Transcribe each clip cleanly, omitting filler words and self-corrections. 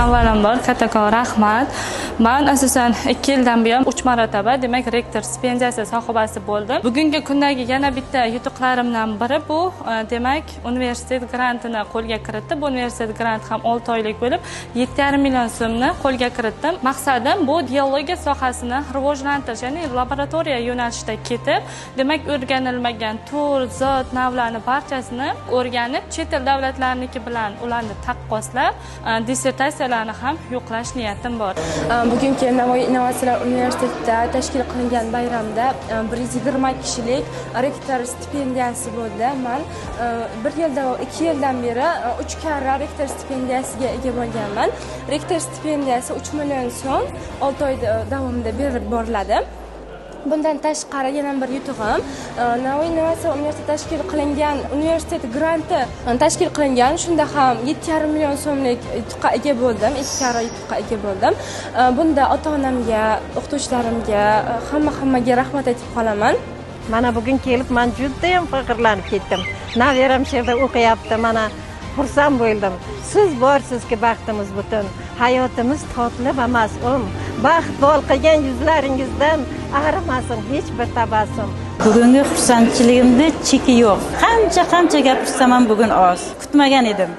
Avvalambor kattakon rahmat. Man asosan 2 yildan buyon 3 marotaba, demak, rektor stipendiyasi sohibasi bo'ldim. Bugungi kundagi yana bitta yutuqlarimdan biri bu, demak, universitet grantini qo'lga kiritdim. Bu universitet grant ham 6 oylik bo'lib, 7,5 million so'mni qo'lga kiritdim. Maqsadim bu geologiya sohasini rivojlantirish, ya'ni laboratoriya yo'nalishida ketib, demak, o'rganilmagan tur, zot, navlarni barchasini o'rganib, chet el davlatlarniki bilan ularni taqqoslab, dissertatsiyalarni ham yo'qlash niyatim bor. Bugungi Navoiy innovatsiyalar universitetida tashkil qilingan bayramda 120 kishilik rektor stipendiyasi bo'ldi. Man bir yilda, 2 yildan beri 3 karra rektor stipendiyasiga ega bo'lganman. Rektor stipendiyasi 3 million so'm 6 oy davomida berib boriladi. Bundan tashqari yana bir yutug'im, Navoiy innovatsiya universiteti tashkil qilingan universitet granti tashkil qilingan. Shunda ham 7,5 million so'mlik yutuqqa ega bo'ldim, 2 karra yutuqqa ega bo'ldim. Bunda ota-onamga, o'qituvchilarimga, hammaga rahmat aytib qolaman. Mana bugun kelib men juda ham faxrlanib ketdim. Nabiram shu yerda o'qiyapti, mana xursand bo'ldim. Siz borsizki baxtimiz butun, hayotimiz totli va mas'um. Baxt bolqigan yuzlaringizdan arimasin hech bir tabassum. Bugungi xursandchiligimda cheki yo'q. Qancha gapirsam ham bugun oz. Kutmagan edim.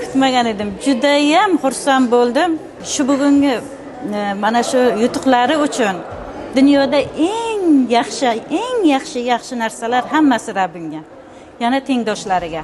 Kutmagan edim. Juda ham xursand bo'ldim. Shu bugungi mana shu yutuqlari uchun dunyoda eng yaxshi, eng yaxshi, yaxshi narsalar hammasi Rabbimga. Yana tengdoshlariga.